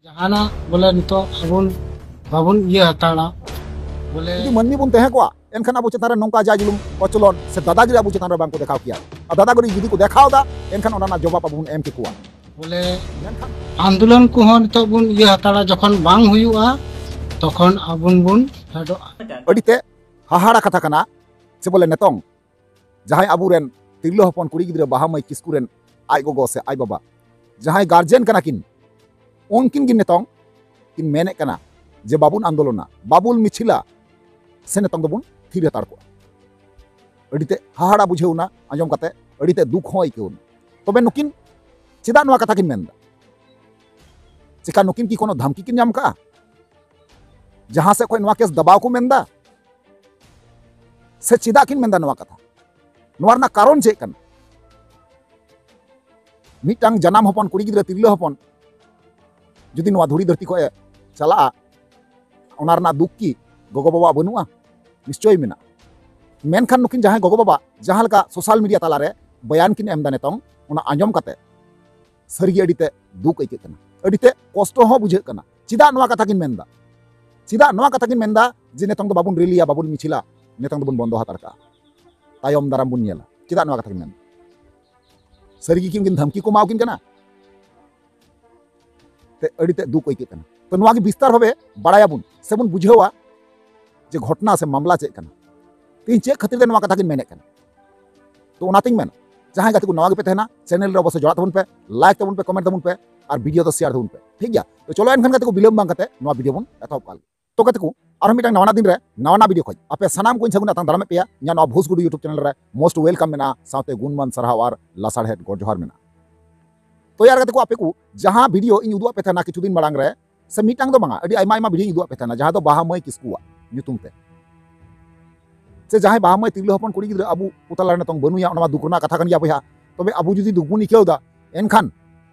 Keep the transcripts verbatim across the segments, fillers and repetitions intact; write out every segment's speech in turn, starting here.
ᱡᱟᱦᱟᱱᱟᱜ ᱵᱚᱞᱮ ᱱᱤᱛᱚᱜ ᱟᱵᱚᱱ ᱵᱟᱵᱚᱱ ᱤᱭᱟᱹ ᱦᱟᱛᱟᱲᱟ ᱵᱚᱞᱮ᱾ ᱡᱩᱫᱤ ᱢᱟᱹᱱᱢᱤ ᱵᱚᱱ ᱛᱟᱦᱮᱸ ᱠᱚᱜᱼᱟ, ᱮᱱᱠᱷᱟᱱ ᱟᱵᱚ ᱪᱮᱛᱟᱱ ᱨᱮ ᱱᱚᱝᱠᱟ ᱡᱟ ᱡᱩᱞᱩᱢ, ᱠᱚᱪᱞᱚᱱ ᱥᱮ ᱫᱟᱫᱟᱜᱤᱨᱤ ᱟᱵᱚ ᱪᱮᱛᱟᱱ ᱨᱮ ᱵᱟᱝ ᱠᱚ ᱫᱮᱠᱷᱟᱣ ᱠᱮᱭᱟ᱾ ᱟᱨ ᱫᱟᱫᱟᱜᱤᱨᱤ ᱡᱩᱫᱤ ᱠᱚ ᱫᱮᱠᱷᱟᱣ ᱮᱫᱟ, ᱮᱱᱠᱷᱟᱱ ᱚᱱᱟ ᱨᱮᱱᱟᱜ ᱡᱚᱵᱟᱵ ᱟᱵᱚ ᱵᱚᱱ ᱮᱢ ᱠᱮᱠᱚᱣᱟ᱾ ᱵᱚᱞᱮ ᱢᱮᱱᱠᱷᱟᱱ ᱟᱱᱫᱳᱞᱚᱱ ᱠᱚᱦᱚᱸ ᱱᱤᱛᱚᱜ ᱵᱚᱱ ᱤᱭᱟᱹ ᱦᱟᱛᱟᱲᱟ, ᱡᱚᱠᱷᱚᱱ ᱵᱟᱝ ᱦᱩᱭᱩᱜᱼᱟ, ᱛᱚᱠᱷᱚᱱ ᱟᱵᱚ ᱵᱚᱱ ᱯᱷᱮᱰᱚᱜᱼᱟ᱾ ᱟᱹᱰᱤ ᱛᱮ ᱦᱟᱦᱟᱲᱟ ᱠᱟᱛᱷᱟ ᱠᱟᱱᱟ᱾ ᱥᱮ ᱵᱚᱞᱮ ᱱᱤᱛᱚᱝ ᱡᱟᱦᱟᱸᱭ ᱟᱵᱚᱨᱮᱱ ᱛᱤᱨᱞᱟᱹ ᱦᱚᱯᱚᱱ ᱠᱩᱲᱤ ᱜᱤᱫᱽᱨᱟᱹ ᱵᱟᱦᱟ ᱢᱟᱹᱭ ᱠᱤᱥᱠᱩ ᱨᱮᱱ ᱟᱡ ᱜᱚᱜᱚ ᱥᱮ ᱟᱡ ᱵᱟᱵᱟ, ᱡᱟᱦᱟᱸᱭ ᱜᱟᱨᱡᱮᱱ ᱠᱟᱱᱟ ᱠᱤᱱ, ᱩᱱᱠᱤᱱ ᱜᱮ ᱱᱤᱛᱚᱝ ᱠᱤᱱ ᱢᱮᱱᱮᱫ ᱠᱟᱱᱟ ᱡᱮ ᱵᱟᱵᱚᱱ ᱟᱱᱫᱳᱞᱚᱱᱟ, ᱵᱟᱵᱚᱱ ᱢᱤᱪᱷᱤᱞᱟ, ᱥᱮ ᱱᱤᱛᱚᱝ ᱫᱚᱵᱚᱱ ᱛᱷᱤᱨ ᱦᱟᱛᱟᱲ ᱠᱚᱜᱼᱟ᱾ ᱟᱹᱰᱤ ᱛᱮ ᱦᱟᱦᱟᱲᱟ ᱵᱩᱡᱷᱟᱹᱣ ᱮᱱᱟ ᱟᱸᱡᱚᱢ ᱠᱟᱛᱮ, ᱟᱹᱰᱤ ᱛᱮ ᱫᱩᱠ ᱦᱚᱸ ᱟᱹᱭᱠᱟᱹᱣ ᱮᱱᱟ᱾ ᱛᱚᱵᱮ ᱱᱩᱠᱤᱱ ᱪᱮᱫᱟᱜ ᱱᱚᱣᱟ ᱠᱟᱛᱷᱟ ᱠᱤᱱ ᱢᱮᱱᱫᱟ? ᱪᱮᱠᱟ ᱱᱩᱠᱤᱱ ᱠᱤ ᱠᱳᱱᱳ ᱫᱷᱟᱢᱠᱤ ᱠᱤᱱ ᱧᱟᱢ ᱠᱟᱜᱼᱟ? ᱡᱟᱦᱟᱸ ᱥᱮᱫ ᱠᱷᱚᱱ ᱱᱚᱣᱟ ᱠᱮᱥ ᱫᱟᱵᱟᱣ ᱠᱚ ᱢᱮᱱᱫᱟ? ᱥᱮ ᱪᱮᱫᱟᱜ ᱠᱤᱱ ᱢᱮᱱᱫᱟ ᱱᱚᱣᱟ ᱠᱟᱛᱷᱟ? ᱱᱚᱣᱟ ᱨᱮᱱᱟᱜ ᱠᱟᱨᱚᱱ ᱪᱮᱫ ᱠᱟᱱᱟ? ᱢᱤᱫᱴᱟᱝ ᱡᱟᱱᱟᱢ ᱦᱚᱯᱚᱱ, ᱠᱩᱲᱤ ᱜᱤᱫᱽᱨᱟᱹ, ᱛᱤᱨᱞᱟᱹ ᱦᱚᱯᱚᱱ ᱡᱩᱫᱤ ᱱᱚᱣᱟ ᱫᱷᱩᱲᱤ ᱫᱷᱟᱹᱨᱛᱤ ᱠᱷᱚᱱ ᱮ ᱪᱟᱞᱟᱜᱼᱟ, ᱚᱱᱟ ᱨᱮᱱᱟᱜ ᱫᱩᱠ ᱠᱤ ᱜᱚᱜᱚ ᱵᱟᱵᱟᱣᱟᱜ ᱵᱟᱹᱱᱩᱜᱼᱟ? ᱱᱤᱥᱪᱚᱭ ᱢᱮᱱᱟᱜᱼᱟ᱾ ᱢᱮᱱᱠᱷᱟᱱ ᱱᱩᱠᱤᱱ ᱡᱟᱦᱟᱸᱭ ᱜᱚᱜᱚ ᱵᱟᱵᱟ ᱡᱟᱦᱟᱸ ᱞᱮᱠᱟ ᱥᱳᱥᱟᱞ ᱢᱤᱰᱤᱭᱟ ᱛᱟᱞᱟᱨᱮ ᱵᱚᱭᱟᱱ ᱠᱤᱱ ᱮᱢ ᱮᱫᱟ ᱱᱤᱛᱚᱝ, ᱚᱱᱟ ᱟᱸᱡᱚᱢ ᱠᱟᱛᱮ ᱥᱟᱹᱨᱤᱜᱮ ᱟᱹᱰᱤ ᱛᱮ ᱫᱩᱠ ᱟᱹᱭᱠᱟᱹᱜ ᱠᱟᱱᱟ, ᱟᱹᱰᱤ ᱛᱮ ᱠᱚᱥᱴᱚ ᱦᱚᱸ ᱵᱩᱡᱷᱟᱹᱜ ᱠᱟᱱᱟ᱾ ᱪᱮᱫᱟᱜ ᱱᱚᱣᱟ ᱠᱟᱛᱷᱟ ᱠᱤᱱ ᱢᱮᱱᱫᱟ? ᱪᱮᱫᱟᱜ ᱱᱚᱣᱟ ᱠᱟᱛᱷᱟ ᱠᱤᱱ ᱢᱮᱱᱫᱟ ᱡᱮ ᱱᱤᱛᱚᱝ ᱫᱚ ᱵᱟᱵᱚᱱ ᱨᱮᱞᱤᱭᱟ, ᱵᱟᱵᱚᱱ ᱢᱤᱪᱷᱤᱞᱟ, ᱱᱤᱛᱚᱝ ᱫᱚᱵᱚᱱ ᱵᱚᱱᱫᱚ ᱦᱟᱛᱟᱲ ᱠᱟᱜᱼᱟ, ᱛᱟᱭᱚᱢ ᱫᱟᱨᱟᱢ ᱵᱚᱱ ᱧᱮᱞᱟ? ᱪᱮᱫᱟᱜ ᱱᱚᱣᱟ ᱠᱟᱛᱷᱟ ᱠᱤᱱ ᱢᱮᱱᱫᱟ? ᱥᱟᱹᱨᱤ ᱜᱮ ᱠᱤᱱ ᱫᱷᱟᱢᱠᱤ ᱠᱚ ᱮᱢᱟᱣ ᱠᱤᱱ ᱠᱟᱱᱟ? ᱛᱮ ᱟᱹᱰᱤ ᱛᱮ ᱫᱩᱠ ᱟᱹᱭᱠᱟᱹᱜ ᱠᱟᱱᱟ᱾ ᱛᱚ ᱱᱚᱣᱟ ᱜᱮ ᱵᱤᱥᱛᱟᱨ ᱵᱷᱟᱵᱮ ᱵᱟᱲᱟᱭᱟᱵᱚᱱ ᱥᱮᱵᱚᱱ ᱵᱩᱡᱷᱟᱹᱣᱟ ᱡᱮ ᱜᱷᱚᱴᱱᱟ ᱥᱮ ᱢᱟᱢᱞᱟ ᱪᱮᱫ ᱠᱟᱱᱟ, ᱛᱮᱦᱮᱧ ᱪᱮᱫ ᱠᱷᱟᱹᱛᱤᱨ ᱛᱮ ᱱᱚᱣᱟ ᱠᱟᱛᱷᱟ ᱠᱤᱱ ᱢᱮᱱᱮᱫ ᱠᱟᱱᱟ᱾ ᱛᱚ ᱚᱱᱟᱛᱤᱧ ᱢᱮᱱᱟ, ᱡᱟᱦᱟᱸᱭ ᱜᱟᱛᱮ ᱠᱚ ᱱᱚᱣᱟ ᱜᱮᱯᱮ ᱛᱟᱦᱮᱱᱟ, ᱪᱮᱱᱮᱞ ᱨᱮ ᱚᱵᱚᱥᱥᱳᱭ ᱡᱚᱲᱟᱜ ᱛᱟᱵᱚᱱ ᱯᱮ, ᱞᱟᱭᱤᱠ ᱛᱟᱵᱚᱱ ᱯᱮ, ᱠᱚᱢᱮᱱᱴ ᱛᱟᱵᱚᱱ ᱯᱮ, ᱟᱨ ᱵᱷᱤᱰᱤᱭᱳ ᱫᱚ ᱥᱮᱭᱟᱨ ᱛᱟᱵᱚᱱ ᱯᱮ, ᱴᱷᱤᱠ ᱜᱮᱭᱟ? ᱛᱚ ᱪᱚᱞᱚ ᱮᱱᱠᱷᱟᱱ ᱜᱟᱛᱮ ᱠᱚ, ᱵᱤᱞᱚᱢ ᱵᱟᱝ ᱠᱟᱛᱮ ᱱᱚᱣᱟ ᱵᱷᱤᱰᱤᱭᱳ ᱵᱚᱱ ᱮᱛᱚᱦᱚᱵ ᱠᱟᱜ ᱞᱮᱜᱮ᱾ ᱛᱚ ᱜᱟᱛᱮ ᱠᱚ, ᱟᱨᱦᱚᱸ ᱢᱤᱫᱴᱟᱝ ᱱᱟᱣᱟ ᱫᱤᱱ ᱨᱮ ᱱᱟᱣᱟ ᱱᱟᱣᱟ ᱵᱷᱤᱰᱤᱭᱳ ᱠᱷᱚᱡ ᱟᱯᱮ ᱥᱟᱱᱟᱢ ᱠᱚᱧ ᱥᱟᱹᱜᱩᱱ ᱟᱛᱟᱝ ᱫᱟᱨᱟᱢᱮᱫ ᱯᱮᱭᱟ᱾ ᱤᱧᱟᱹᱜ ᱱᱚᱣᱟ ᱵᱷᱩᱥ ᱜᱩᱰᱩ YouTube ᱪᱮᱱᱮᱞ ᱨᱮ most welcome ᱢᱮᱱᱟᱜᱼᱟ, ᱥᱟᱶᱛᱮ ᱜᱩᱱᱢᱟᱱ ᱥᱟᱨᱦᱟᱣ ᱟᱨ ᱞᱟᱥᱟᱲᱦᱮᱫ ᱜᱚᱰ ᱡᱚᱦᱟᱨ ᱢᱮᱱᱟᱜᱼᱟ᱾ ᱛᱚ ᱭᱟᱨ ᱜᱟᱛᱮ ᱠᱚ, ᱟᱯᱮ ᱠᱚ ᱡᱟᱦᱟᱸ ᱵᱷᱤᱰᱤᱭᱳ ᱤᱧ ᱩᱫᱩᱜ ᱟᱯᱮ ᱛᱟᱦᱮᱱᱟ ᱠᱤᱪᱷᱩ ᱫᱤᱱ ᱢᱟᱲᱟᱝ ᱨᱮ, ᱥᱮ ᱢᱤᱫᱴᱟᱝ ᱫᱚ ᱵᱟᱝᱟ, ᱟᱹᱰᱤ ᱟᱭᱢᱟ ᱟᱭᱢᱟ ᱵᱷᱤᱰᱤᱭᱳᱧ ᱩᱫᱩᱜ ᱟᱯᱮ ᱛᱟᱦᱮᱱᱟ, ᱡᱟᱦᱟᱸ ᱫᱚ ᱵᱟᱦᱟ ᱢᱟᱹᱭ ᱠᱤᱥᱠᱩᱣᱟᱜ ᱧᱩᱛᱩᱢ ᱛᱮ, ᱥᱮ ᱡᱟᱦᱟᱸᱭ ᱵᱟᱦᱟ ᱢᱟᱹᱭ ᱛᱤᱨᱞᱟᱹ ᱦᱚᱯᱚᱱ ᱠᱩᱲᱤ ᱜᱤᱫᱽᱨᱟᱹ ᱟᱵᱚ ᱠᱚ ᱛᱟᱞᱟ ᱨᱮ ᱱᱤᱛᱚᱝ ᱵᱟᱹᱱᱩᱭᱟ, ᱚᱱᱟ ᱢᱟ ᱫᱩᱠ ᱨᱮᱱᱟᱜ ᱠᱟᱛᱷᱟ ᱠᱟᱱ ᱜᱮᱭᱟ ᱵᱚᱭᱦᱟ᱾ ᱛᱚᱵᱮ ᱟᱵᱚ ᱡᱩᱫᱤ ᱫᱩᱠ ᱵᱚᱱ ᱟᱹᱭᱠᱟᱹᱣ ᱮᱫᱟ, ᱮᱱᱠᱷᱟᱱ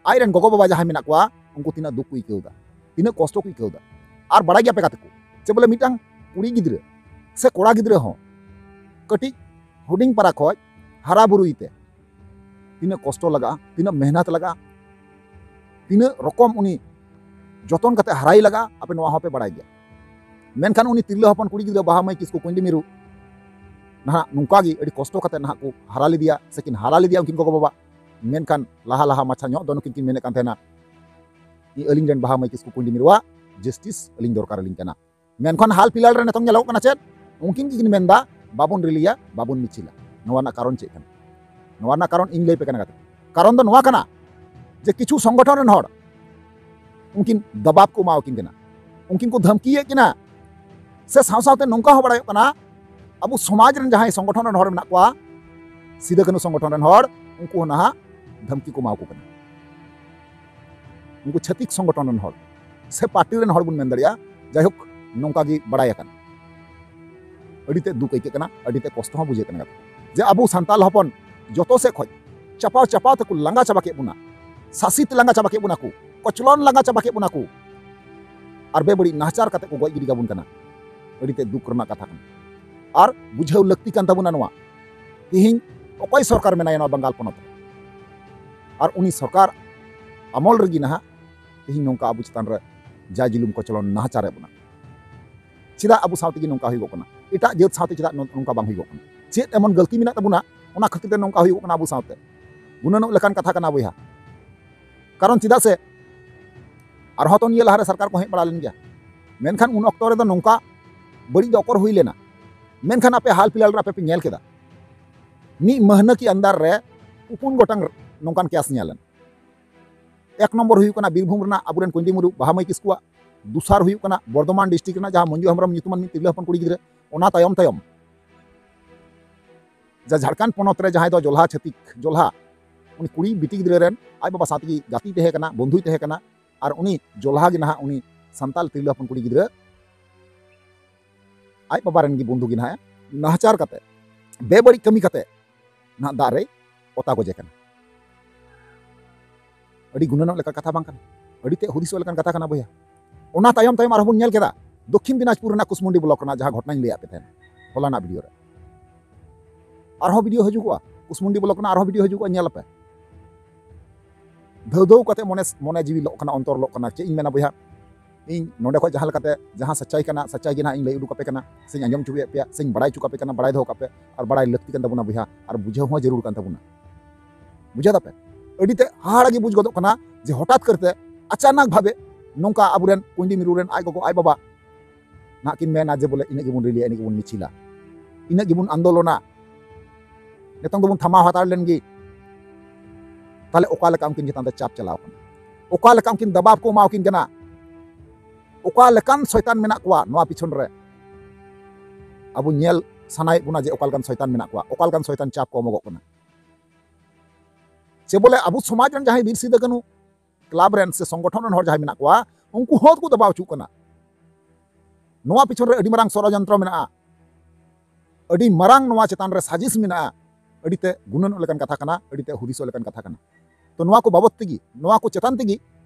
ᱟᱡ ᱨᱮᱱ ᱜᱚᱜᱚ ᱵᱟᱵᱟ ᱡᱟᱦᱟᱸᱭ ᱢᱮᱱᱟᱜ ᱠᱚᱣᱟ, ᱩᱱᱠᱩ ᱛᱤᱱᱟᱹᱜ ᱫᱩᱠ ᱠᱚ ᱟᱹᱭᱠᱟᱹᱣ ᱮᱫᱟ, ᱛᱤᱱᱟᱹᱜ ᱠᱚᱥᱴᱚ ᱠᱚ ᱟᱹᱭᱠᱟᱹᱣ ᱮᱫᱟ᱾ ᱟᱨ ᱵᱟᱲᱟᱭ ᱜᱮᱭᱟ ᱯᱮ ᱜᱟᱛᱮ ᱠᱚ, ᱪᱮ ᱵᱚᱞᱮ ᱢᱤᱫᱴᱟᱝ ᱠᱩᱲᱤ ᱜᱤᱫᱽᱨᱟᱹ ᱥᱮ ᱠᱚᱲᱟ ᱜᱤᱫᱽᱨᱟᱹ ᱦᱚᱸ ᱠᱟᱹᱴᱤᱡ ᱦᱩᱰᱤᱧ ᱯᱟᱨᱟ ᱠᱷᱚᱡ ᱦᱟᱨᱟ ᱵᱩᱨᱩᱭ ᱛᱮ ᱛᱤᱱᱟᱹᱜ ᱠᱚᱥᱴᱚ ᱞᱟᱜᱟᱜᱼᱟ, ᱛᱤᱱᱟᱹᱜ ᱢᱮᱦᱱᱚᱛ ᱞᱟᱜᱟᱜᱼᱟ, ᱛᱤᱱᱟᱹᱜ ᱨᱚᱠᱚᱢ ᱩᱱᱤ ᱡᱚᱛᱚᱱ ᱠᱟᱛᱮ ᱦᱟᱨᱟᱭ ᱞᱟᱜᱟᱜᱼᱟ, ᱟᱯᱮ ᱱᱚᱣᱟ ᱦᱚᱸᱯᱮ ᱵᱟᱲᱟᱭ ᱜᱮᱭᱟ᱾ ᱢᱮᱱᱠᱷᱟᱱ ᱩᱱᱤ ᱛᱤᱨᱞᱟᱹ ᱦᱚᱯᱚᱱ ᱠᱩᱲᱤ ᱜᱤᱫᱽᱨᱟᱹ ᱵᱟᱦᱟ ᱢᱟᱹᱭ ᱠᱤᱥᱠᱩ ᱠᱩᱸᱭᱰᱤ ᱢᱤᱨᱩ ᱱᱟᱦᱟᱜ ᱱᱚᱝᱠᱟ ᱜᱮ ᱟᱹᱰᱤ ᱠᱚᱥᱴᱚ ᱠᱟᱛᱮ ᱱᱟᱦᱟᱜ ᱠᱚ ᱦᱟᱨᱟ ᱞᱮᱫᱮᱭᱟ ᱥᱮ ᱠᱤᱱ ᱦᱟᱨᱟ ᱞᱮᱫᱮᱭᱟ ᱩᱱᱠᱤᱱ ᱜᱚᱜᱚ ᱵᱟᱵᱟ᱾ ᱢᱮᱱᱠᱷᱟᱱ ᱞᱟᱦᱟ ᱞᱟᱦᱟ ᱢᱟᱪᱷᱟ ᱧᱚᱜ ᱫᱚ ᱱᱩᱠᱤᱱ ᱠᱤᱱ ᱢᱮᱱᱮᱫ ᱠᱟᱱ ᱛᱟᱦᱮᱱᱟ, "ᱤ ᱟᱹᱞᱤᱧ ᱨᱮᱱ ᱵᱟᱦᱟ ᱢᱟᱹᱭ ᱠᱤᱥᱠᱩ ᱠᱩᱸᱭᱰᱤ ᱢᱤᱨᱩᱣᱟᱜ justice ᱟᱹᱞᱤᱧ ᱫᱚᱨᱠᱟᱨ ᱟᱹᱞᱤᱧ ᱠᱟᱱᱟ᱾" ᱢᱮᱱᱠᱷᱟᱱ ᱦᱟᱞ ᱯᱷᱤᱞᱦᱟᱞ ᱨᱮ ᱱᱤᱛᱚᱝ ᱧᱮᱞᱚᱜ ᱠᱟᱱᱟ ᱪᱮᱫ? ᱩᱱᱠᱤᱱ ᱜᱮᱠᱤᱱ ᱢᱮᱱᱫᱟ, "ᱵᱟᱵᱚᱱ ᱨᱮᱞᱤᱭᱟ, ᱵᱟᱵᱚᱱ ᱢᱤᱪᱷᱤᱞᱟ᱾" ᱱᱚᱣᱟ ᱨᱮᱱᱟᱜ ᱠᱟᱨᱚᱱ ᱪᱮᱫ ᱠᱟᱱᱟ? ᱱᱚᱣᱟ ᱨᱮᱱᱟᱜ ᱠᱟᱨᱚᱱ ᱤᱧ ᱞᱟᱹᱭ ᱯᱮ ᱠᱟᱱᱟ ᱜᱟᱛᱮ᱾ ᱠᱟᱨᱚᱱ ᱫᱚ ᱱᱚᱣᱟ ᱠᱟᱱᱟ ᱡᱮ ᱠᱤᱪᱷᱩ ᱥᱚᱝᱜᱚᱴᱷᱚᱱ ᱨᱮᱱ ᱦᱚᱲ ᱩᱱᱠᱤᱱ ᱫᱟᱵᱟᱵ ᱠᱚ ᱮᱢᱟᱣᱟᱠᱤᱱ ᱠᱟᱱᱟ, ᱩᱱᱠᱤᱱ ᱠᱚ ᱫᱷᱟᱢᱠᱤᱭᱮᱫ ᱠᱤᱱᱟ᱾ ᱥᱮ ᱥᱟᱶ ᱥᱟᱶᱛᱮ ᱱᱚᱝᱠᱟ ᱦᱚᱸ ᱵᱟᱲᱟᱭᱚᱜ ᱠᱟᱱᱟ, ᱟᱵᱚ ᱥᱚᱢᱟᱡᱽ ᱨᱮᱱ ᱡᱟᱦᱟᱸᱭ ᱥᱚᱝᱜᱚᱴᱷᱚᱱ ᱨᱮᱱ ᱦᱚᱲ ᱢᱮᱱᱟᱜ ᱠᱚᱣᱟ, ᱥᱤᱫᱟᱹ ᱠᱟᱹᱱᱦᱩ ᱥᱚᱝᱜᱚᱴᱷᱚᱱ ᱨᱮᱱ ᱦᱚᱲ, ᱩᱱᱠᱩ ᱦᱚᱸ ᱱᱟᱦᱟᱜ ᱫᱷᱟᱢᱠᱤ ᱠᱚ ᱮᱢᱟᱣᱟᱠᱚ ᱠᱟᱱᱟ᱾ ᱩᱱᱠᱩ ᱪᱷᱟᱹᱛᱤᱠ ᱥᱚᱝᱜᱚᱴᱷᱚᱱ ᱨᱮᱱ ᱦᱚᱲ ᱥᱮ ᱯᱟᱨᱴᱤ ᱨᱮᱱ ᱦᱚᱲ ᱵᱚᱱ ᱢᱮᱱ ᱫᱟᱲᱮᱭᱟᱜᱼᱟ᱾ ᱡᱟᱭᱦᱳᱠ, ᱱᱚᱝᱠᱟ ᱜᱮ ᱵᱟᱲᱟᱭ ᱟᱠᱟᱱᱟ᱾ ᱟᱹᱰᱤ ᱛᱮᱫ ᱫᱩᱠ ᱟᱹᱭᱠᱟᱹᱜ ᱠᱟᱱᱟ, ᱟᱹᱰᱤ ᱛᱮᱫ ᱠᱚᱥᱴᱚ ᱦᱚᱸ ᱵᱩᱡᱷᱟᱹᱜ ᱠᱟᱱᱟ ᱜᱟᱛᱮ, ᱡᱮ ᱟᱵᱚ ᱥᱟᱱᱛᱟᱲ ᱦᱚᱯᱚᱱ ᱡᱚᱛᱚ ᱥᱮᱫ ᱠᱷᱚᱱ ᱪᱟᱯᱟᱣ ᱪᱟᱯᱟᱣ ᱛᱮᱠᱚ ᱞᱟᱸᱜᱟ ᱪᱟᱵᱟ ᱠᱮᱫ ᱵᱚᱱᱟ, ᱥᱟᱥᱤᱛ ᱞᱟᱸᱜᱟ ᱪᱟᱵᱟ ᱠᱮᱫ ᱵᱚᱱᱟ ᱠᱚ, ᱠᱚᱪᱞᱚᱱ ᱞᱟᱸᱜᱟ ᱪᱟᱵᱟ ᱠᱮᱫ ᱵᱚᱱᱟ ᱠᱚ, ᱟᱨ ᱵᱮᱵᱟᱹᱲᱤᱡ ᱱᱟᱦᱟᱪᱟᱨ ᱠᱟᱛᱮ ᱠᱚ ᱜᱚᱡ ᱜᱤᱰᱤ ᱠᱟᱵᱚᱱ ᱠᱟᱱᱟ᱾ ᱟᱹᱰᱤ ᱛᱮᱫ ᱫᱩᱠ ᱨᱮᱱᱟᱜ ᱠᱟᱛᱷᱟ ᱠᱟᱱᱟ᱾ ᱟᱨ ᱵᱩᱡᱷᱟᱹᱣ ᱞᱟᱹᱠᱛᱤ ᱠᱟᱱ ᱛᱟᱵᱚᱱᱟ ᱱᱚᱣᱟ, ᱛᱮᱦᱮᱧ ᱚᱠᱚᱭ ᱥᱚᱨᱠᱟᱨ ᱢᱮᱱᱟᱭᱟ ᱱᱚᱣᱟ ᱵᱟᱝᱜᱟᱞ ᱯᱚᱱᱚᱛ ᱨᱮ? ᱟᱨ ᱩᱱᱤ ᱥᱚᱨᱠᱟᱨ ᱟᱢᱚᱞ ᱨᱮᱜᱮ ᱱᱟᱦᱟᱜ ᱛᱮᱦᱮᱧ ᱱᱚᱝᱠᱟ ᱟᱵᱚ ᱪᱮᱛᱟᱱ ᱨᱮ ᱡᱟ ᱡᱩᱞᱩᱢ ᱠᱚᱪᱞᱚᱱ ᱱᱟᱦᱟᱪᱟᱨᱮᱫ ᱵᱚᱱᱟ᱾ ᱪᱮᱫᱟᱜ ᱟᱵᱚ ᱥᱟᱶ ᱛᱮᱜᱮ ᱱᱚᱝᱠᱟ ᱦᱩᱭᱩᱜᱚᱜ ᱠᱟᱱᱟ? ᱮᱴᱟᱜ ᱡᱟᱹᱛ ᱥᱟᱶᱛᱮ ᱪᱮᱫᱟᱜ ᱱᱚ-, ᱱᱚᱝᱠᱟ ᱵᱟᱝ ᱦᱩᱭᱩᱜᱚᱜ ᱠᱟᱱᱟ? ᱪᱮᱫ ᱮᱢᱚᱱ ᱜᱟᱹᱞᱛᱤ ᱢᱮᱱᱟᱜ ᱛᱟᱵᱚᱱᱟ, ᱚᱱᱟ ᱠᱷᱟᱹᱛᱤᱨ ᱛᱮ ᱱᱚᱝᱠᱟ ᱦᱩᱭᱩᱜᱚᱜ ᱠᱟᱱᱟ ᱟᱵᱚ ᱥᱟᱶᱛᱮ? ᱜᱩᱱᱟᱹᱱᱚᱜ ᱞᱮᱠᱟᱱ ᱠᱟᱛᱷᱟ ᱠᱟᱱᱟ ᱵᱚᱭᱦᱟ᱾ ᱠᱟᱨᱚᱱ ᱪᱮᱫᱟᱜ ᱥᱮ ᱟᱨᱦᱚᱸ ᱛᱚ ᱱᱤᱭᱟᱹ ᱞᱟᱦᱟᱨᱮ ᱥᱚᱨᱠᱟᱨ ᱠᱚ ᱦᱮᱡ ᱵᱟᱲᱟ ᱞᱮᱱ ᱜᱮᱭᱟ, ᱢᱮᱱᱠᱷᱟᱱ ᱩᱱ ᱚᱠᱛᱚ ᱨᱮᱫᱚ ᱱᱚᱝᱠᱟ ᱵᱟᱹᱲᱤᱡ ᱫᱚ ᱚᱠᱚᱨ ᱦᱩᱭ ᱞᱮᱱᱟ? ᱢᱮᱱᱠᱷᱟᱱ ᱟᱯᱮ ᱦᱟᱞ ᱯᱷᱤᱞᱦᱟᱞ ᱨᱮ ᱟᱯᱮ ᱯᱮ ᱧᱮᱞ ᱠᱮᱫᱟ, ᱢᱤᱫ ᱢᱟᱹᱦᱱᱟᱹ ᱠᱤ ᱟᱱᱫᱟᱨ ᱨᱮ ᱯᱩᱱ ᱜᱚᱴᱟᱝ ᱱᱚᱝᱠᱟᱱ ᱠᱮᱥ ᱧᱮᱞ ᱮᱱ᱾ ᱮᱠ ᱱᱚᱢᱵᱚᱨ ᱦᱩᱭᱩᱜ ᱠᱟᱱᱟ ᱵᱤᱨᱵᱷᱩᱢ ᱨᱮᱱᱟᱜ ᱟᱵᱚᱨᱮᱱ ᱠᱩᱸᱭᱰᱤ ᱢᱩᱨᱢᱩ ᱵᱟᱦᱟ ᱢᱟᱹᱭ ᱠᱤᱥᱠᱩᱣᱟᱜ, ᱫᱚᱥᱟᱨ ᱦᱩᱭᱩᱜ ᱠᱟᱱᱟ ᱵᱚᱨᱫᱷᱚᱢᱟᱱ ᱰᱤᱥᱴᱨᱤᱠᱴ ᱨᱮᱱᱟᱜ ᱡᱟᱦᱟᱸ ᱢᱚᱧᱡᱩ ᱦᱮᱢᱵᱨᱚᱢ ᱧᱩᱛᱩᱢᱟᱱ ᱢᱤᱫ ᱛᱤᱨᱞᱟᱹ ᱦᱚᱯᱚᱱ ᱠᱩᱲᱤ ᱜᱤᱫᱽᱨᱟᱹ, ᱚᱱᱟ ᱛᱟᱭᱚᱢ ᱛᱟᱭᱚᱢ ᱡᱟ ᱡᱷᱟᱲᱠᱷᱚᱸᱰ ᱯᱚᱱᱚᱛ ᱨᱮ ᱡᱟᱦᱟᱸᱭ ᱫᱚ ᱡᱚᱞᱦᱟ ᱪᱷᱟᱹᱛᱤᱠ, ᱡᱚᱞᱦᱟ, ᱩᱱᱤ ᱠᱩᱲᱤ ᱵᱤᱴᱤ ᱜᱤᱫᱽᱨᱟᱹ ᱨᱮᱱ ᱟᱡ ᱵᱟᱵᱟ ᱥᱟᱶ ᱛᱮᱜᱮ ᱜᱟᱛᱮᱭ ᱛᱟᱦᱮᱸ ᱠᱟᱱᱟ, ᱵᱚᱱᱫᱷᱩᱭ ᱛᱟᱦᱮᱸ ᱠᱟᱱᱟ, ᱟᱨ ᱩᱱᱤ ᱡᱚᱞᱦᱟ ᱜᱮ ᱱᱟᱦᱟᱜ ᱩᱱᱤ ᱥᱟᱱᱛᱟᱞ ᱛᱤᱨᱞᱟᱹ ᱦᱚᱯᱚᱱ ᱠᱩᱲᱤ ᱜᱤᱫᱽᱨᱟᱹ ᱟᱡ ᱵᱟᱵᱟ ᱨᱮᱱ ᱜᱮ ᱵᱚᱱᱫᱷᱩ ᱜᱮ ᱱᱟᱦᱟᱜ ᱱᱟᱦᱟᱪᱟᱨ ᱠᱟᱛᱮ, ᱵᱮᱵᱟᱹᱲᱤᱡ ᱠᱟᱹᱢᱤ ᱠᱟᱛᱮ ᱱᱟᱦᱟᱜ ᱫᱟᱜ ᱨᱮᱭ ᱚᱛᱟ ᱜᱚᱡᱮ ᱠᱟᱱᱟ᱾ ᱟᱹᱰᱤ ᱜᱩᱱᱟᱹᱱᱚᱜ ᱞᱮᱠᱟ ᱠᱟᱛᱷᱟ ᱵᱟᱝ ᱠᱟᱱᱟ, ᱟᱹᱰᱤ ᱛᱮᱫ ᱦᱩᱫᱤᱥᱚᱜ ᱞᱮᱠᱟᱱ ᱠᱟᱛᱷᱟ ᱠᱟᱱᱟ ᱵᱚᱭᱦᱟ᱾ ᱚᱱᱟ ᱛᱟᱭᱚᱢ ᱛᱟᱭᱚᱢ ᱟᱨᱦᱚᱸ ᱵᱚᱱ ᱧᱮᱞ ᱠᱮᱫᱟ ᱫᱚᱠᱠᱷᱤᱱ ᱫᱤᱱᱟᱡᱽᱯᱩᱨ ᱨᱮᱱᱟᱜ ᱠᱩᱥᱢᱩᱱᱰᱤ ᱵᱞᱚᱠ ᱨᱮᱱᱟᱜ ᱡᱟᱦᱟᱸ ᱜᱷᱚᱴᱚᱱᱟᱧ ᱞᱟᱹᱭᱟᱫ ᱯᱮ ᱛᱟᱦᱮᱸᱱ ᱦᱚᱞᱟᱱᱟᱜ ᱵᱷᱤᱰᱤᱭᱳ ᱨᱮ, ᱟᱨᱦᱚᱸ ᱵᱷᱤᱰᱤᱭᱳ ᱦᱤᱡᱩᱜᱚᱜᱼᱟ, ᱠᱩᱥᱢᱩᱱᱰᱤ ᱵᱞᱚᱠ ᱨᱮᱱᱟᱜ ᱟᱨᱦᱚᱸ ᱵᱷᱤᱰᱤᱭᱳ ᱦᱤᱡᱩᱜᱚᱜᱼᱟ, ᱧᱮᱞ ᱟᱯᱮ᱾ ᱫᱷᱟᱹᱣ ᱫᱷᱟᱹᱣ ᱠᱟᱛᱮ ᱢᱚᱱᱮ ᱢᱚᱱᱮ ᱡᱤᱣᱤ ᱞᱚᱜ ᱠᱟᱱᱟ, ᱚᱱᱛᱚᱨ ᱞᱚᱜ ᱠᱟᱱᱟ᱾ ᱪᱮᱫ ᱤᱧ ᱢᱮᱱᱟ ᱵᱚᱭᱦᱟ, ᱤᱧ ᱱᱚᱰᱮ ᱠᱷᱚᱱ ᱡᱟᱦᱟᱸ ᱞᱮᱠᱟᱛᱮ ᱡᱟᱦᱟᱸ ᱥᱟᱪᱟᱭ ᱠᱟᱱᱟ, ᱥᱟᱪᱟᱭ ᱜᱮ ᱱᱟᱦᱟᱜ ᱤᱧ ᱞᱟᱹᱭ ᱩᱰᱩᱠ ᱟᱯᱮ ᱠᱟᱱᱟ, ᱥᱮᱧ ᱟᱸᱡᱚᱢ ᱦᱚᱪᱚᱭᱮᱫ ᱯᱮᱭᱟ, ᱥᱮᱧ ᱵᱟᱲᱟᱭ ᱦᱚᱪᱚ ᱠᱟᱯᱮ ᱠᱟᱱᱟ, ᱵᱟᱲᱟᱭ ᱫᱚᱦᱚ ᱠᱟᱜ ᱯᱮ᱾ ᱟᱨ ᱵᱟᱲᱟᱭ ᱞᱟᱹᱠᱛᱤ ᱠᱟᱱ ᱛᱟᱵᱚᱱᱟ ᱵᱚᱭᱦᱟ, ᱟᱨ ᱵᱩᱡᱷᱟᱹᱣ ᱦᱚᱸ ᱡᱟᱹᱨᱩᱲ ᱠᱟᱱ ᱛᱟᱵᱚᱱᱟ᱾ ᱵᱩᱡᱷᱟᱹᱣ ᱫᱟᱯᱮ? ᱟᱹᱰᱤ ᱛᱮ ᱦᱟᱦᱟᱲᱟ ᱜᱮ ᱵᱩᱡᱽ ᱜᱚᱫᱚᱜ ᱠᱟᱱᱟ ᱡᱮ ᱦᱚᱴᱟᱛ ᱠᱟᱨᱛᱮ ᱟᱪᱟᱱᱟᱠ ᱵᱷᱟᱵᱮ ᱱᱚᱝᱠᱟ ᱟᱵᱚᱨᱮᱱ ᱠᱩᱸᱭᱰᱤ ᱢᱤᱨᱩ ᱨᱮᱱ ᱟᱡ ᱜᱚᱜᱚ ᱟᱡ ᱵᱟᱵᱟ ᱱᱟᱦᱟᱜ ᱠᱤᱱ ᱢᱮᱱᱟ ᱡᱮ ᱵᱚᱞᱮ ᱤᱱᱟᱹᱜ ᱜᱮᱵᱚᱱ ᱨᱮᱞᱤᱭᱟ, ᱤᱱᱟᱹᱜ ᱜᱮᱵᱚᱱ ᱢᱤᱪᱷᱤᱞᱟ, ᱤᱱᱟᱹᱜ ᱜᱮᱵᱚᱱ ᱟᱱᱫᱳᱞᱚᱱᱟ, ᱱᱤᱛᱚᱝ ᱫᱚᱵᱚᱱ ᱛᱷᱟᱢᱟᱣ ᱦᱟᱛᱟᱲ ᱞᱮᱱ ᱜᱮ᱾ ᱛᱟᱦᱞᱮ ᱚᱠᱟ ᱞᱮᱠᱟ ᱩᱱᱠᱤᱱ ᱪᱮᱛᱟᱱ ᱨᱮ ᱪᱟᱯ ᱪᱟᱞᱟᱣ ᱠᱟᱱᱟ? ᱚᱠᱟ ᱞᱮᱠᱟ ᱩᱱᱠᱤᱱ ᱫᱟᱵᱟᱣ ᱠᱚ ᱮᱢᱟᱣᱟᱠᱤᱱ ᱠᱟᱱᱟ? ᱚᱠᱟ ᱞᱮᱠᱟᱱ ᱥᱚᱭᱛᱟᱱ ᱢᱮᱱᱟᱜ ᱠᱚᱣᱟ ᱱᱚᱣᱟ ᱯᱤᱪᱷᱚᱱ ᱨᱮ? ᱟᱵᱚ ᱧᱮᱞ ᱥᱟᱱᱟᱭᱮᱫ ᱵᱚᱱᱟ ᱡᱮ ᱚᱠᱟ ᱞᱮᱠᱟᱱ ᱥᱚᱭᱛᱟᱱ ᱢᱮᱱᱟᱜ ᱠᱚᱣᱟ, ᱚᱠᱟ ᱞᱮᱠᱟᱱ ᱥᱚᱭᱛᱟᱱ ᱪᱟᱯ ᱠᱚ ᱮᱢᱚᱜᱚᱜ ᱠᱟᱱᱟ᱾ ᱥᱮ ᱵᱚᱞᱮ ᱟᱵᱚ ᱥᱚᱢᱟᱡᱽ ᱨᱮᱱ ᱡᱟᱦᱟᱸᱭ ᱵᱤᱨ ᱥᱤᱫᱩ ᱠᱟᱹᱱᱩ ᱠᱞᱟᱵᱽ ᱨᱮᱱ ᱥᱮ ᱥᱚᱝᱜᱚᱴᱷᱚᱱ ᱨᱮᱱ ᱦᱚᱲ ᱡᱟᱦᱟᱸᱭ ᱢᱮᱱᱟᱜ ᱠᱚᱣᱟ, ᱩᱱᱠᱩ ᱦᱚᱸ ᱠᱚ ᱫᱟᱵᱟᱣ ᱦᱚᱪᱚᱜ ᱠᱟᱱᱟ᱾ ᱱᱚᱣᱟ ᱯᱤᱪᱷᱚᱱ ᱨᱮ ᱟᱹᱰᱤ ᱢᱟᱨᱟᱝ ᱥᱚᱲᱚᱡᱚᱱᱛᱨᱚ ᱢᱮᱱᱟᱜᱼᱟ, ᱟᱹᱰᱤ ᱢᱟᱨᱟᱝ ᱱᱚᱣᱟ ᱪᱮᱛᱟᱱ ᱨᱮ ᱥᱟᱡᱤᱥ ᱢᱮᱱᱟᱜᱼᱟ᱾ ᱟᱹᱰᱤ ᱛᱮ ᱜᱩᱱᱟᱹᱱᱚᱜ ᱞᱮᱠᱟᱱ ᱠᱟᱛᱷᱟ ᱠᱟᱱᱟ, ᱟᱹᱰᱤ ᱛᱮ ᱦᱩᱫᱤᱥᱚᱜ ᱞᱮᱠᱟᱱ ᱠᱟᱛᱷᱟ ᱠᱟᱱᱟ᱾ ᱛᱚ ᱱᱚᱣᱟ ᱠᱚ ᱵᱟᱵᱚᱛ ᱛᱮᱜᱮ, ᱱᱚᱣᱟ ᱠᱚ ᱪᱮᱛᱟᱱ ᱛᱮᱜᱮ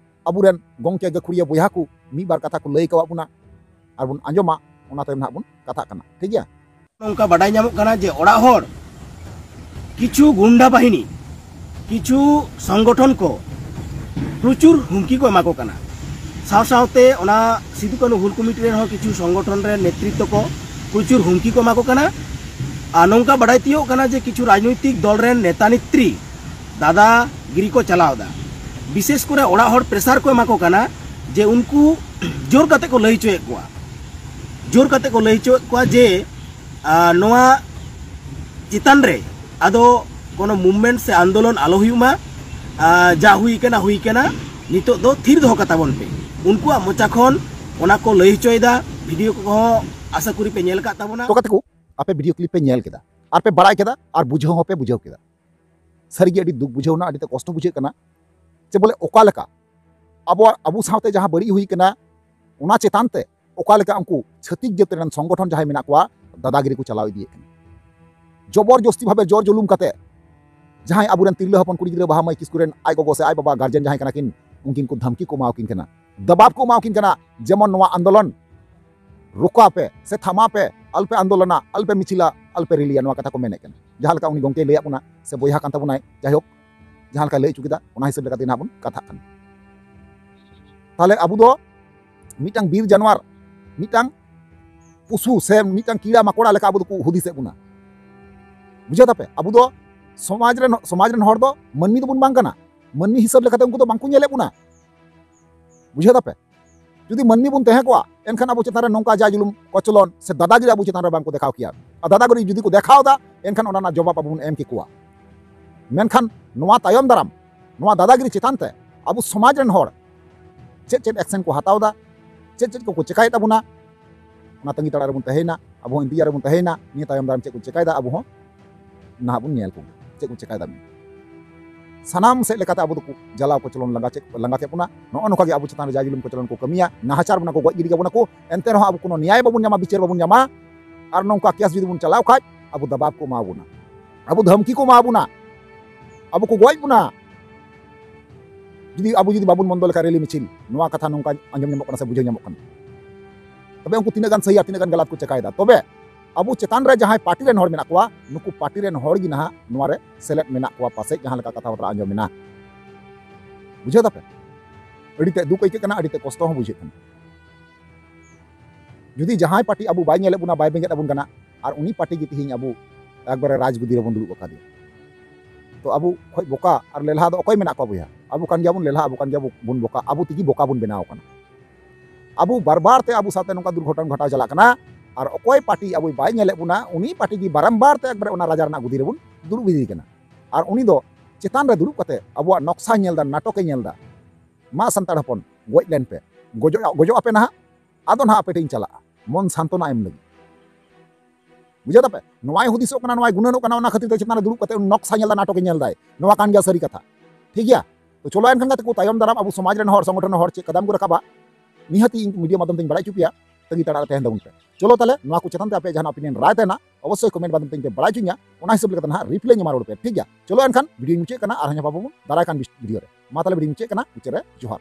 ᱟᱵᱚᱨᱮᱱ ᱜᱚᱢᱠᱮ ᱜᱟᱹᱠᱷᱩᱲᱤᱭᱟᱹ ᱵᱚᱭᱦᱟ ᱠᱚ ᱢᱤᱫ ᱵᱟᱨ ᱠᱟᱛᱷᱟ ᱠᱚ ᱞᱟᱹᱭ ᱠᱟᱣᱟᱫ ᱵᱚᱱᱟ, ᱟᱨ ᱵᱚᱱ ᱟᱸᱡᱚᱢᱟ, ᱚᱱᱟ ᱛᱟᱭᱚᱢ ᱱᱟᱦᱟᱜ ᱵᱚᱱ ᱠᱟᱛᱷᱟᱜ ᱠᱟᱱᱟ᱾ ᱴᱷᱤᱠ ᱜᱮᱭᱟ? ᱱᱚᱝᱠᱟ ᱵᱟᱰᱟᱭ ᱧᱟᱢᱚᱜ ᱠᱟᱱᱟ ᱡᱮ ᱚᱲᱟᱜ ᱦᱚᱲ ᱠᱤᱪᱷᱩ ᱜᱩᱱᱰᱟ ᱵᱟᱦᱤᱱᱤ, ᱠᱤᱪᱷᱩ ᱥᱚᱝᱜᱚᱴᱷᱚᱱ ᱠᱚ ᱯᱨᱚᱪᱩᱨ ᱦᱩᱢᱠᱤ ᱠᱚ ᱮᱢᱟ ᱠᱚ ᱠᱟᱱᱟ᱾ ᱥᱟᱶ ᱥᱟᱶᱛᱮ ᱚᱱᱟ ᱥᱤᱫᱩ ᱠᱟᱹᱱᱦᱩ ᱦᱩᱞ ᱠᱚᱢᱤᱴᱤ ᱨᱮᱱ ᱦᱚᱸ ᱠᱤᱪᱷᱩ ᱥᱚᱝᱜᱚᱴᱷᱚᱱ ᱨᱮᱱ ᱱᱮᱛᱨᱤᱛᱵ ᱠᱚ ᱯᱨᱚᱪᱩᱨ ᱦᱩᱢᱠᱤ ᱠᱚ ᱮᱢᱟ ᱠᱚ ᱠᱟᱱᱟ᱾ ᱟᱨ ᱱᱚᱝᱠᱟ ᱵᱟᱰᱟᱭ ᱛᱤᱭᱳᱜ ᱠᱟᱱᱟ ᱡᱮ ᱠᱤᱪᱷᱩ ᱨᱟᱡᱽᱱᱳᱭᱛᱤᱠ ᱫᱚᱞ ᱨᱮᱱ ᱱᱮᱛᱟ ᱱᱮᱛᱨᱤ ᱫᱟᱫᱟᱜᱤᱨᱤ ᱠᱚ ᱪᱟᱞᱟᱣ ᱮᱫᱟ᱾ ᱵᱤᱥᱮᱥ ᱠᱚᱨᱮ ᱚᱲᱟᱜ ᱦᱚᱲ ᱯᱨᱮᱥᱟᱨ ᱠᱚ ᱮᱢᱟ ᱠᱚ ᱠᱟᱱᱟ ᱡᱮ ᱩᱱᱠᱩ ᱡᱳᱨ ᱠᱟᱛᱮ ᱠᱚ ᱞᱟᱹᱭ ᱦᱚᱪᱚᱭᱮᱫ ᱠᱚᱣᱟ, ᱡᱳᱨ ᱠᱟᱛᱮ ᱠᱚ ᱞᱟᱹᱭ ᱦᱚᱪᱚᱭᱮᱫ ᱠᱚᱣᱟ ᱡᱮ, ᱟᱨ, ᱱᱚᱣᱟ ᱪᱮᱛᱟᱱ ᱨᱮ ᱟᱫᱚ ᱠᱳᱱᱳ ᱢᱩᱵᱷᱢᱮᱱᱴ ᱥᱮ ᱟᱱᱫᱳᱞᱚᱱ ᱟᱞᱚ ᱦᱩᱭᱩᱜ ᱢᱟ᱾ ᱟᱨ, ᱡᱟ ᱦᱩᱭ ᱠᱟᱱᱟ ᱦᱩᱭ ᱠᱟᱱᱟ, ᱱᱤᱛᱚᱜ ᱫᱚ ᱛᱷᱤᱨ ᱫᱚᱦᱚ ᱠᱟᱛᱟ ᱵᱚᱱ ᱯᱮ᱾ ᱩᱱᱠᱩᱣᱟᱜ ᱢᱚᱪᱟ ᱠᱷᱚᱱ ᱚᱱᱟ ᱠᱚ ᱞᱟᱹᱭ ᱦᱚᱪᱚᱭᱮᱫᱟ᱾ ᱵᱷᱤᱰᱤᱭᱳ ᱠᱚᱦᱚᱸ ᱟᱥᱟ ᱠᱚᱨᱤ ᱯᱮ ᱧᱮᱞ ᱟᱠᱟᱫ ᱛᱟᱵᱚᱱᱟ᱾ ᱛᱚ ᱜᱟᱛᱮ ᱠᱚ, ᱟᱯᱮ ᱵᱷᱤᱰᱤᱭᱳ ᱠᱞᱤᱯ ᱯᱮ ᱧᱮᱞ ᱠᱮᱫᱟ, ᱟᱨ ᱯᱮ ᱵᱟᱲᱟᱭ ᱠᱮᱫᱟ, ᱟᱨ ᱵᱩᱡᱷᱟᱹᱣ ᱦᱚᱸᱯᱮ ᱵᱩᱡᱷᱟᱹᱣ ᱠᱮᱫᱟ᱾ ᱥᱟᱹᱨᱤᱜᱮ ᱟᱹᱰᱤ ᱫᱩᱠ ᱵᱩᱡᱷᱟᱹᱣ ᱮᱱᱟ, ᱟᱹᱰᱤ ᱛᱮ ᱠᱚᱥᱴᱚ ᱵᱩᱡᱷᱟᱹᱜ ᱠᱟᱱᱟ ᱡᱮ ᱵᱚᱞᱮ ᱚᱠᱟ ᱞᱮᱠᱟ ᱟᱵᱚᱣᱟᱜ, ᱟᱵᱚ ᱥᱟᱶᱛᱮ ᱡᱟᱦᱟᱸ ᱵᱟᱹᱲᱤᱡ ᱦᱩᱭ ᱠᱟᱱᱟ, ᱚᱱᱟ ᱪᱮᱛᱟᱱ ᱛᱮ ᱚᱠᱟ ᱞᱮᱠᱟ ᱩᱱᱠᱩ ᱪᱷᱟᱹᱛᱤᱠ ᱡᱟᱹᱛ ᱨᱮᱱ ᱥᱚᱝᱜᱚᱴᱷᱚᱱ ᱡᱟᱦᱟᱸᱭ ᱢᱮᱱᱟᱜ ᱠᱚᱣᱟ, ᱫᱟᱫᱟᱜᱤᱨᱤ ᱠᱚ ᱪᱟᱞᱟᱣ ᱤᱫᱤᱭᱮᱫ ᱠᱟᱱᱟ᱾ ᱡᱚᱵᱚᱨ ᱡᱚᱥᱛᱤ ᱵᱷᱟᱵᱮ ᱡᱳᱨ ᱡᱩᱞᱩᱢ ᱠᱟᱛᱮ ᱡᱟᱦᱟᱸᱭ ᱟᱵᱚᱨᱮᱱ ᱛᱤᱨᱞᱟᱹ ᱦᱚᱯᱚᱱ ᱠᱩᱲᱤ ᱜᱤᱫᱽᱨᱟᱹ ᱵᱟᱦᱟ ᱢᱟᱹᱭ ᱠᱤᱥᱠᱩ ᱨᱮᱱ ᱟᱡ ᱜᱚᱜᱚ ᱥᱮ ᱟᱡ ᱵᱟᱵᱟ ᱜᱟᱨᱡᱮᱱ ᱡᱟᱦᱟᱸᱭ ᱠᱟᱱᱟ ᱠᱤᱱ, ᱩᱱᱠᱤᱱ ᱠᱚ ᱫᱷᱟᱢᱠᱤ ᱠᱚ ᱮᱢᱟᱣᱟᱠᱤᱱ ᱠᱟᱱᱟ, ᱫᱟᱵᱟᱣ ᱠᱚ ᱮᱢᱟᱣᱟᱠᱤᱱ ᱠᱟᱱᱟ, ᱡᱮᱢᱚᱱ ᱱᱚᱣᱟ ᱟᱱᱫᱳᱞᱚᱱ ᱨᱚᱠᱟᱣ ᱯᱮ ᱥᱮ ᱛᱷᱟᱢᱟᱣ ᱯᱮ, ᱟᱞᱚᱯᱮ ᱟᱱᱫᱳᱞᱚᱱᱟ, ᱟᱞᱚᱯᱮ ᱢᱤᱪᱷᱤᱞᱟ, ᱟᱞᱚᱯᱮ ᱨᱮᱞᱤᱭᱟ, ᱱᱚᱣᱟ ᱠᱟᱛᱷᱟ ᱠᱚ ᱢᱮᱱᱮᱫ ᱠᱟᱱᱟ᱾ ᱡᱟᱦᱟᱸ ᱞᱮᱠᱟ ᱩᱱᱤ ᱜᱚᱢᱠᱮᱭ ᱞᱟᱹᱭᱟᱫ ᱵᱚᱱᱟ ᱥᱮ ᱵᱚᱭᱦᱟ ᱠᱟᱱ ᱛᱟᱵᱚᱱᱟᱭ, ᱡᱟᱭᱦᱳᱠ, ᱡᱟᱦᱟᱸ ᱞᱮᱠᱟᱭ ᱞᱟᱹᱭ ᱦᱚᱪᱚ ᱠᱮᱫᱟ, ᱚᱱᱟ ᱦᱤᱥᱟᱹᱵ ᱞᱮᱠᱟᱛᱮ ᱱᱟᱦᱟᱜ ᱵᱚᱱ ᱠᱟᱛᱷᱟᱜ ᱠᱟᱱᱟ᱾ ᱛᱟᱦᱚᱞᱮ ᱟᱵᱚ ᱫᱚ ᱢᱤᱫᱴᱟᱝ ᱵᱤᱨ ᱡᱟᱱᱣᱟᱨ, ᱢᱤᱫᱴᱟᱝ ᱯᱚᱥᱩ ᱥᱮ ᱢᱤᱫᱴᱟᱝ ᱠᱤᱲᱟ ᱢᱟᱠᱚᱲᱟ ᱞᱮᱠᱟ ᱟᱵᱚ ᱫᱚᱠᱚ ᱦᱩᱫᱤᱥᱮᱫ ᱵᱚᱱᱟ᱾ ᱵᱩᱡᱷᱟᱹᱣ ᱫᱟᱯᱮ? ᱟᱵᱚ ᱫᱚ ᱥᱚᱢᱟᱡᱽ ᱨᱮᱱ, ᱥᱚᱢᱟᱡᱽ ᱨᱮᱱ ᱦᱚᱲ ᱫᱚ ᱢᱟᱹᱱᱢᱤ ᱫᱚᱵᱚᱱ ᱵᱟᱝ ᱠᱟᱱᱟ᱾ ᱢᱟᱹᱱᱢᱤ ᱦᱤᱥᱟᱹᱵ ᱞᱮᱠᱟᱛᱮ ᱩᱱᱠᱩ ᱫᱚ ᱵᱟᱝᱠᱚ ᱧᱮᱞᱮᱫ ᱵᱚᱱᱟ᱾ ᱵᱩᱡᱷᱟᱹᱣ ᱫᱟᱯᱮ? ᱡᱩᱫᱤ ᱢᱟᱹᱱᱢᱤ ᱵᱚᱱ ᱛᱟᱦᱮᱸ ᱠᱚᱜᱼᱟ, ᱮᱱᱠᱷᱟᱱ ᱟᱵᱚ ᱪᱮᱛᱟᱱ ᱨᱮ ᱱᱚᱝᱠᱟ ᱡᱟ ᱡᱩᱞᱩᱢ, ᱠᱚᱪᱞᱚᱱ ᱥᱮ ᱫᱟᱫᱟᱜᱤᱨᱤ ᱟᱵᱚ ᱪᱮᱛᱟᱱ ᱨᱮ ᱵᱟᱝᱠᱚ ᱫᱮᱠᱷᱟᱣ ᱠᱮᱭᱟ᱾ ᱟᱨ ᱫᱟᱫᱟᱜᱤᱨᱤ ᱡᱩᱫᱤ ᱠᱚ ᱫᱮᱠᱷᱟᱣ ᱮᱫᱟ, ᱮᱱᱠᱷᱟᱱ ᱚᱱᱟ ᱨᱮᱱᱟᱜ ᱡᱚᱵᱟᱵ ᱟᱵᱚ ᱵᱚᱱ ᱮᱢ ᱠᱮᱠᱚᱣᱟ᱾ ᱢᱮᱱᱠᱷᱟᱱ ᱱᱚᱣᱟ ᱛᱟᱭᱚᱢ ᱫᱟᱨᱟᱢ, ᱱᱚᱣᱟ ᱫᱟᱫᱟᱜᱤᱨᱤ ᱪᱮᱛᱟᱱ ᱛᱮ ᱟᱵᱚ ᱥᱚᱢᱟᱡᱽ ᱨᱮᱱ ᱦᱚᱲ ᱪᱮᱫ ᱪᱮᱫ action ᱠᱚ ᱦᱟᱛᱟᱣ ᱮᱫᱟ, ᱪᱮᱫ ᱪᱮᱫ ᱠᱚᱠᱚ ᱪᱮᱠᱟᱭᱮᱫ ᱛᱟᱵᱚᱱᱟ, ᱚᱱᱟ ᱛᱟᱺᱜᱤ ᱛᱟᱲᱟᱜ ᱨᱮᱵᱚᱱ ᱛᱟᱦᱮᱸᱭᱮᱱᱟ᱾ ᱟᱵᱚ ᱦᱚᱸ ᱤᱱᱛᱤᱡᱟᱨ ᱨᱮᱵᱚᱱ ᱛᱟᱦᱮᱸᱭᱮᱱᱟ᱾ ᱱᱤᱭᱟᱹ ᱛᱟᱭᱚᱢ ᱫᱟᱨᱟᱢ ᱪᱮᱫ ᱠᱚ ᱪᱮᱠᱟᱭᱮᱫᱟ, ᱟᱵᱚ ᱦᱚᱸ ᱱᱟᱦᱟᱜ ᱵᱚᱱ ᱧᱮᱞ ᱠᱚ ᱪᱮᱫ ᱠᱚ ᱪᱮᱠᱟᱭᱮᱫᱟ᱾ ᱥᱟᱱᱟᱢ ᱥᱮᱫ ᱞᱮᱠᱟᱛᱮ ᱟᱵᱚ ᱫᱚᱠᱚ ᱡᱟᱞᱟᱣ ᱠᱚᱪᱞᱚᱱ ᱞᱟᱸᱜᱟ ᱪᱮᱫ, ᱞᱟᱸᱜᱟ ᱠᱮᱫ ᱵᱚᱱᱟ᱾ ᱱᱚᱜᱼᱚ ᱱᱚᱝᱠᱟ ᱜᱮ ᱟᱵᱚ ᱪᱮᱛᱟᱱ ᱨᱮ ᱡᱟ ᱡᱩᱞᱩᱢ ᱠᱚᱪᱞᱚᱱ ᱠᱚ ᱠᱟᱹᱢᱤᱭᱟ, ᱱᱟᱦᱟᱪᱟᱨ ᱵᱚᱱᱟ ᱠᱚ, ᱜᱚᱡ ᱜᱤᱰᱤ ᱠᱟᱵᱚᱱᱟ ᱠᱚ, ᱮᱱᱛᱮ ᱨᱮᱦᱚᱸ ᱟᱵᱚ ᱠᱳᱱᱳ ᱱᱮᱭᱟᱭ ᱵᱟᱵᱚᱱ ᱧᱟᱢᱟ, ᱵᱤᱪᱟᱹᱨ ᱵᱟᱵᱚᱱ ᱧᱟᱢᱟ᱾ ᱟᱨ ᱱᱚᱝᱠᱟ ᱠᱮᱥ ᱡᱩᱫᱤ ᱵᱚᱱ ᱪᱟᱞᱟᱣ ᱠᱷᱟᱡ, ᱟᱵᱚ ᱫᱟᱵᱟᱣ ᱠᱚ ᱮᱢᱟ ᱵᱚᱱᱟ, ᱟᱵᱚ ᱫᱷᱟᱢᱠᱤ ᱠᱚ ᱮᱢᱟ ᱵᱚᱱᱟ, ᱟᱵᱚ ᱠᱚ ᱜᱚᱡ ᱵᱚᱱᱟ᱾ ᱡᱩᱫᱤ ᱟᱵᱚ ᱡᱩᱫᱤ ᱵᱟᱵᱚᱱ ᱵᱚᱱᱫᱚ ᱞᱮᱠᱷᱟᱱ ᱨᱮᱞᱤ ᱢᱤᱪᱷᱤᱞ, ᱱᱚᱣᱟ ᱠᱟᱛᱷᱟ ᱱᱚᱝᱠᱟ ᱟᱸᱡᱚᱢ ᱧᱟᱢᱚᱜ ᱠᱟᱱᱟ ᱥᱮ ᱵᱩᱡᱷᱟᱹᱣ ᱧᱟᱢᱚᱜ ᱠᱟᱱᱟ᱾ ᱛᱚᱵᱮ ᱩᱱᱠᱩ ᱛᱤᱱᱟᱹᱜ ᱜᱟᱱ ᱥᱟᱹᱦᱤ ᱟᱨ ᱛᱤᱱᱟᱹᱜ ᱜᱟᱱ ᱜᱟᱞᱟᱛ ᱠᱚ ᱪᱮᱠᱟᱭᱮᱫᱟ? ᱛᱚᱵᱮ ᱟᱵᱚ ᱪᱮᱛᱟᱱ ᱨᱮ ᱡᱟᱦᱟᱸᱭ ᱯᱟᱨᱴᱤ ᱨᱮᱱ ᱦᱚᱲ ᱢᱮᱱᱟᱜ ᱠᱚᱣᱟ, ᱱᱩᱠᱩ ᱯᱟᱨᱴᱤ ᱨᱮᱱ ᱦᱚᱲ ᱜᱮ ᱱᱟᱦᱟᱜ ᱱᱚᱣᱟ ᱨᱮ ᱥᱮᱞᱮᱫ ᱢᱮᱱᱟᱜ ᱠᱚᱣᱟ ᱯᱟᱥᱮᱡ, ᱡᱟᱦᱟᱸ ᱞᱮᱠᱟ ᱠᱟᱛᱷᱟ ᱵᱟᱛᱨᱟ ᱟᱸᱡᱚᱢ ᱮᱱᱟ᱾ ᱵᱩᱡᱷᱟᱹᱣ ᱫᱟᱯᱮ? ᱟᱹᱰᱤ ᱛᱮ ᱫᱩᱠ ᱟᱹᱭᱠᱟᱹᱜ ᱠᱟᱱᱟ, ᱟᱹᱰᱤ ᱛᱮ ᱠᱚᱥᱴᱚ ᱦᱚᱸ ᱵᱩᱡᱷᱟᱹᱜ ᱠᱟᱱᱟ᱾ ᱡᱩᱫᱤ ᱡᱟᱦᱟᱸᱭ ᱯᱟᱨᱴᱤ ᱟᱵᱚ ᱵᱟᱭ ᱧᱮᱞᱮᱫ ᱵᱚᱱᱟ, ᱵᱟᱭ ᱵᱮᱸᱜᱮᱫ ᱟᱵᱚᱱ ᱠᱟᱱᱟ, ᱟᱨ ᱩᱱᱤ ᱯᱟᱨᱴᱤ ᱜᱮ ᱛᱤᱦᱤᱧ ᱟᱵᱚ ᱮᱠᱵᱟᱨᱮ ᱨᱟᱡᱽ ᱜᱚᱫᱤ ᱨᱮᱵᱚᱱ ᱫᱩᱲᱩᱵ ᱟᱠᱟᱫᱮᱭᱟ, ᱛᱚ ᱟᱵᱚ ᱠᱷᱚᱡ ᱵᱚᱠᱟ ᱟᱨ ᱞᱮᱞᱦᱟ ᱫᱚ ᱚᱠᱚᱭ ᱢᱮᱱᱟᱜ ᱠᱚᱣᱟ ᱵᱚᱭᱦᱟ? ᱟᱵᱚ ᱠᱟᱱ ᱜᱮᱭᱟᱵᱚᱱ ᱞᱮᱞᱦᱟ, ᱟᱵᱚ ᱠᱟᱱ ᱜᱮᱭᱟᱵᱚᱱ ᱵᱚᱠᱟ, ᱟᱵᱚ ᱛᱮᱜᱮ ᱵᱚᱠᱟ ᱵᱚᱱ ᱵᱮᱱᱟᱣ ᱟᱠᱟᱱᱟ᱾ ᱟᱵᱚ ᱵᱟᱨ ᱵᱟᱨ ᱛᱮ ᱟᱵᱚ ᱥᱟᱶᱛᱮ ᱱᱚᱝᱠᱟ ᱫᱩᱨᱜᱷᱚᱴᱚᱱᱟ ᱜᱷᱚᱴᱟᱣ ᱪᱟᱞᱟᱜ ᱠᱟᱱᱟ, ᱟᱨ ᱚᱠᱚᱭ ᱯᱟᱨᱴᱤ ᱟᱵᱚ ᱵᱟᱭ ᱧᱮᱞᱮᱫ ᱵᱚᱱᱟ, ᱩᱱᱤ ᱯᱟᱨᱴᱤ ᱜᱮ ᱵᱟᱨᱟᱢᱵᱟᱨ ᱛᱮ ᱮᱠᱵᱟᱨᱮ ᱚᱱᱟ ᱨᱟᱡᱟ ᱨᱮᱱᱟᱜ ᱜᱚᱫᱤ ᱨᱮᱵᱚᱱ ᱫᱩᱲᱩᱵ ᱤᱫᱤᱭᱮ ᱠᱟᱱᱟ᱾ ᱟᱨ ᱩᱱᱤ ᱫᱚ ᱪᱮᱛᱟᱱ ᱨᱮ ᱫᱩᱲᱩᱵ ᱠᱟᱛᱮ ᱟᱵᱚᱣᱟᱜ ᱱᱚᱠᱥᱟᱭ ᱧᱮᱞ ᱮᱫᱟ, ᱱᱟᱴᱚᱠᱮ ᱧᱮᱞ ᱮᱫᱟ, ᱢᱟ ᱥᱟᱱᱛᱟᱲ ᱦᱚᱯᱚᱱ, ᱜᱚᱡ ᱞᱮᱱ ᱯᱮ, ᱜᱚᱡᱚᱜ, ᱜᱚᱡᱚᱜ ᱟᱯᱮ ᱱᱟᱦᱟᱜ, ᱟᱫᱚ ᱱᱟᱦᱟᱜ ᱟᱯᱮ ᱴᱷᱮᱱ ᱤᱧ ᱪᱟᱞᱟᱜᱼᱟ ᱢᱚᱱ ᱥᱟᱱᱛᱚᱱᱟ ᱮᱢ ᱞᱟᱹᱜᱤᱫ᱾ ᱵᱩᱡᱷᱟᱹᱣ ᱫᱟᱯᱮ? ᱱᱚᱣᱟᱭ ᱦᱩᱫᱤᱥᱚᱜ ᱠᱟᱱᱟ, ᱱᱚᱣᱟᱭ ᱜᱩᱱᱟᱹᱱᱚᱜ ᱠᱟᱱᱟ, ᱚᱱᱟ ᱠᱷᱟᱹᱛᱤᱨ ᱛᱮ ᱪᱮᱛᱟᱱ ᱨᱮ ᱫᱩᱲᱩᱵ ᱠᱟᱛᱮ ᱩᱱᱤ ᱱᱚᱠᱥᱟ ᱧᱮᱞ ᱮᱫᱟ, ᱱᱟᱴᱚᱠᱮ ᱧᱮᱞ ᱮᱫᱟᱭ᱾ ᱱᱚᱣᱟ ᱠᱟᱱ ᱜᱮᱭᱟ ᱥᱟᱹᱨᱤ ᱠᱟᱛᱷᱟ᱾ ᱴᱷᱤᱠ ᱜᱮᱭᱟ? ᱛᱚ ᱪᱚᱞᱚ ᱮᱱᱠᱷᱟᱱ ᱜᱟᱛᱮ ᱠᱚ, ᱛᱟᱭᱚᱢ ᱫᱟᱨᱟᱢ ᱟᱵᱚ ᱥᱚᱢᱟᱡᱽ ᱨᱮᱱ ᱦᱚᱲ, ᱥᱚᱝᱜᱚᱴᱷᱚᱱ ᱨᱮᱱ ᱦᱚᱲ ᱪᱮᱫ ᱠᱟᱫᱟᱢ ᱠᱚ ᱨᱟᱠᱟᱵᱟ, ᱱᱤᱦᱟᱹᱛ ᱤᱧ ᱢᱤᱰᱤᱭᱟ ᱢᱟᱫᱽᱫᱷᱚᱢ ᱛᱮᱧ ᱵᱟᱲᱟᱭ ᱦᱚᱪᱚ ᱯᱮᱭᱟ᱾ ᱛᱟᱺᱜᱤ ᱛᱟᱲᱟᱜ ᱨᱮ ᱛᱟᱦᱮᱱ ᱛᱟᱵᱚᱱ ᱯᱮ᱾ ᱪᱚᱞᱚ ᱛᱟᱦᱞᱮ ᱱᱚᱣᱟ ᱠᱚ ᱪᱮᱛᱟᱱ ᱛᱮ ᱟᱯᱮᱭᱟᱜ ᱡᱟᱦᱟᱱᱟᱜ opinion ᱨᱟᱭ ᱛᱟᱦᱮᱱᱟ, ᱚᱵᱚᱥᱥᱳᱭ comment ᱢᱟᱫᱽᱫᱷᱚᱢ ᱛᱮᱧ ᱯᱮ ᱵᱟᱲᱟᱭ ᱦᱚᱪᱚᱧᱟ᱾ ᱚᱱᱟ ᱦᱤᱥᱟᱹᱵ ᱞᱮᱠᱟᱛᱮ ᱱᱟᱦᱟᱜ reply ᱧᱟᱢᱟ ᱨᱚᱲ ᱯᱮ, ᱴᱷᱤᱠ ᱜᱮᱭᱟ? ᱪᱚᱞᱚ ᱮᱱᱠᱷᱟᱱ ᱵᱷᱤᱰᱤᱭᱳᱧ ᱢᱩᱪᱟᱹᱫ ᱠᱟᱱᱟ, ᱟᱨᱦᱚᱸ ᱧᱟᱯᱟᱢ ᱟᱵᱚᱱ ᱫᱟᱨᱟᱭ ᱠᱟᱱ ᱵᱤᱥ-, ᱵᱷᱤᱰᱤᱭᱳ ᱨᱮ᱾ ᱢᱟ ᱛᱟᱦᱞᱮ ᱵᱷᱤᱰᱤᱭᱳᱧ ᱢᱩᱪᱟᱹᱫ ᱠᱟᱱᱟ, ᱢᱩᱪᱟᱹᱫ ᱨᱮ ᱡᱚᱦᱟᱨ᱾